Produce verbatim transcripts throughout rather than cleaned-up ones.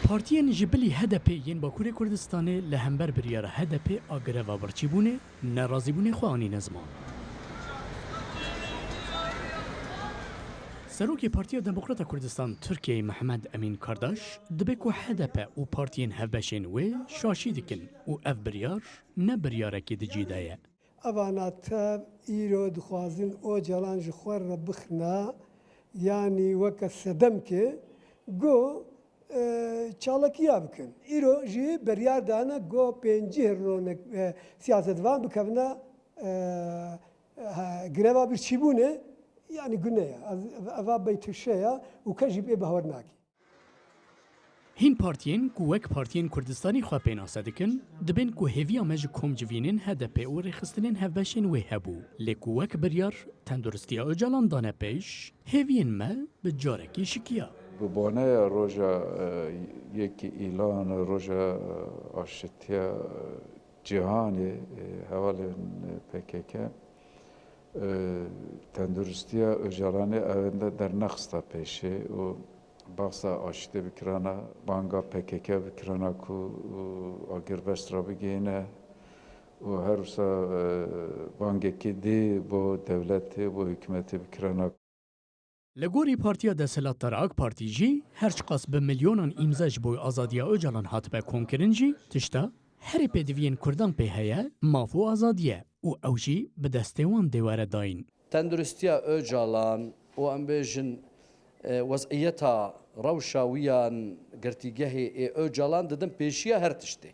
Partiyên ji bilî H D P yên Bakurê Kurdistanê li hember biryara H D P a greva birçîbûnê nerazîbûnê xwe anîne ziman. Serokê Partiya Demokrata Kurdistan Tirkiyeyê Mehmed Emîn Kardaş dibê ku H D P û partiyên hevbeşên wê şaşî dikin û ev biryar ne biryarekî di cî de ye. Evana tev îro dixwazin Ocalan ji xwe re bixina, yanî weke sedemkê, go, e, çalakiya bikin. Îro jî beryar dane go pêncî ronek, e, siyasetvan bikevine, e, he, greva birçîbûnê, yanî gune ye. Ez, eva beytuşe ye û kes jî pê bawer nake. Hîn partiyên ku wek partiyên Kurdistanî xwe pênase dikin, dibên ku hêviya me ji komcivînên H D P û rêxistinên hevbeşên wê hebû. Lê ku wek biryar tenduristiya Ocalan dane pêş, hêviyên me bi carekî şikiya. Bi boneya roja, e, yekî îlan, roja, e, aşitiya, e, cîhanê, e, hevalên P K K, e, tenduristiya Ocalanê ewende dernexista pêşê û baxsa aşitê bikirana, banga P K K bikirana ku, û agirbest rabigihîne û her wisa, e, bangekî dî bo dewletê, bo hikûmetê bikirana. Li gorî partiya desthilatdar AK Partî jî, her çiqas bi milyonan îmze ji bo azadiya Ocalan hatibe komkirin jî, tişta herî pêdiviyên Kurdan pê heye, maf û azadî ye û ew jî bi destê wan dê were dayîn. Tenduristiya Ocalan û em bêjin, e, weziyeta rewşa wî yan girtîgehê ê Ocalan didin pêşiya her tiştê.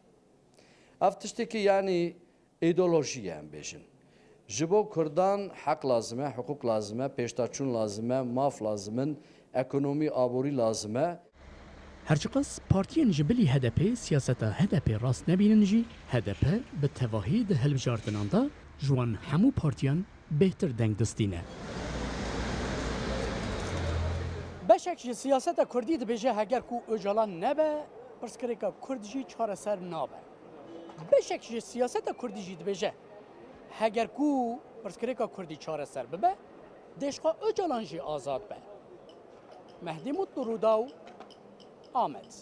Ev tiştekî yanî îdeolojî ye, em bêjin. Ji bo Kurdan heq lazim e, hiqûq lazim e, pêşdaçûn lazim e, maf lazim in, ekonomî, aborî lazim e. Herçiqas partiyên ji bilî H D P siyaseta H D P rast nebînin jî, H D P bi tevahî di hilbijartinan de ji wan hemû partiyan bêhtir deng distîne. Beşek ji siyaseta Kurdî dibêje, heger ku Ocalan nebe, pirsgirêka Kurd jî çareser nabe. Beşek ji siyaseta Kurdî jî dibêje, heger ku pirsgirêka Kurdî çareser bibe, dê ji xwe Ocalan jî azad be. Mehdî Mutlu, Rûdaw, Amed.